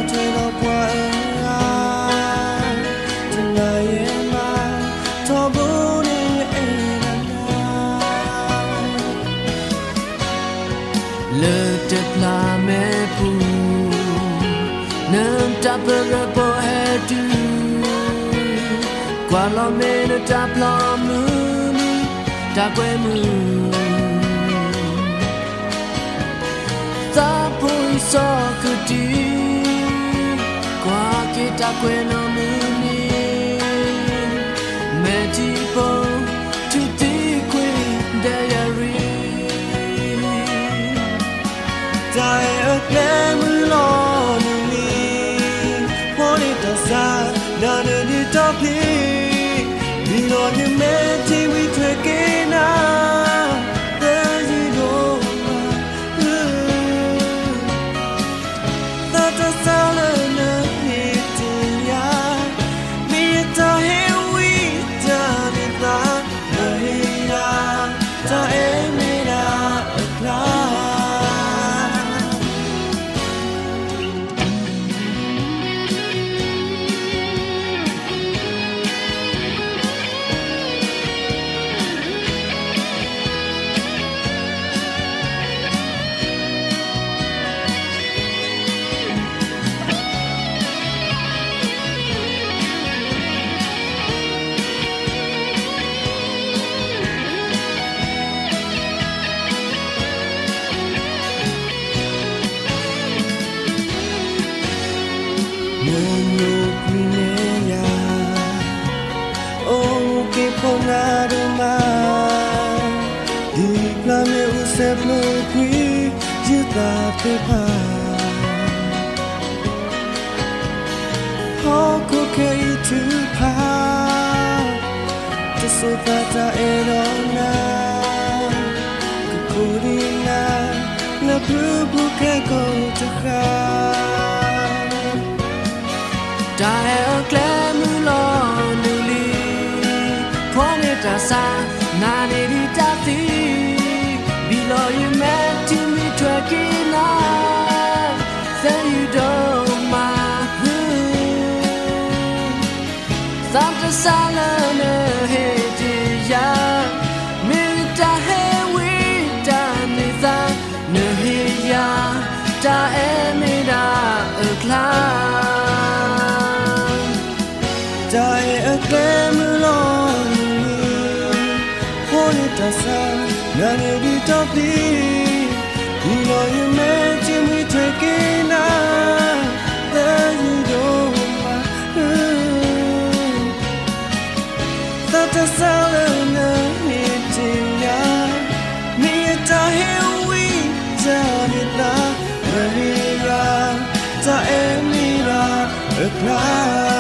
ထွဲဒီးပှၤအဂၤ, တနၤယဲမး, ထီဘိန့ၣ်ယအဲၣ်ဒိးနၤ လၢတပျၢ်မဲာ်ပူၤ, နတၢ်ပရၢပီဟဲတုၤ, ကွၢ်လီၤမ့ၢ်နတၢ်ဖျီမုၢ်နံၤ, တၢ်ကွဲမုာ် သးဖိအံၤစီၤကတံၤ, ကွၢ်က့ၤတၢ်ကွဲးနီၣ်မုၢ်နံၤ, မဲာ်ထံဖိ ထူသံကွံာ်ဒဲးယၤရံ တၢ်အဲၣ်အကျဲမုၢ်လီၤနုာ်လံ, ဖီန့ၢ်တၢ်ဆါ, နၤန့ၣ်ဒုးတၢ်သံ, ဘံၣ်လီၤယမဲာ်ထံဝံၤထွဲက့ၤနၤ, သယုၢ်ဒိၣ်မး သးတၢ်ဆါလၢနဟ့ၣ်တ့ၢ်ယၤ, မ့ၢ်ယတၢ်ဟ့ၣ်ဝံတၢ်န့ၢ်သါ, နဟ့ၣ်ယၤ တၢ်အဲၣ်မ့ၢ်ဒၣ်အကျါ မ့ၢ်ညိကွံာ်န့ၢ်ယၤ, အိၣ်က့ၤဖီနၤဒိၣ်မး, ဒ်ပျၢ်မ့ၣ်အူစဲးဖျိးကွံာ် ယသးသ့ၣ်တဖၣ် ဟီၣ်ခိၣ်ခဲအံၤထုကဖၣ်, တစိၤသးတၢ်အဲၣ်ဒိးနၤ, ကကိးဒံးနၤ လၢဖုပူၤခဲကိာ်တဃၣ် တၢ်အဲၣ်အကျဲမုၢ်လီၤနုာ်လံ, ဖီန့ၢ်တၢ်ဆါ, နၤန့ၣ်ဒုးတၢ်သံ, ဘံၣ်လီၤယမဲာ်ထံဝံၤထွဲက့ၤနၤ, သယုၢ်ဒိၣ်မး သးတၢ်ဆါလၢနဟ့ၣ်တ့ၢ်ယၤ, မ့ၢ်တၢ်ဟ့ၣ်ဝံတၢ်န့ၢ်သါ, နဟ့ၣ်ယၤ တၢ်အဲၣ်မ့ၢ်ဒၣ်အကျါ တၢ်အဲၣ်အကျဲမုၢ်လီၤနုာ်လံ, ဖီန့ၢ်တၢ်ဆါ, နၤန့ၣ်ဒုးတၢ်သံ, ဘံၣ်လီၤယမဲာ်ထံဝံၤထွဲက့ၤနၤ, သယုၢ်ဒိၣ်မး သးတၢ်ဆါလၢနဟ့ၣ်တ့ၢ်ယၤ, မ့ၢ်ယတၢ်ဟ့ၣ်ဝံတၢ်န့ၢ်သါ, နဟ့ၣ်ယၤ တၢ်အဲၣ်မ့ၢ်ဒၣ်အကျါ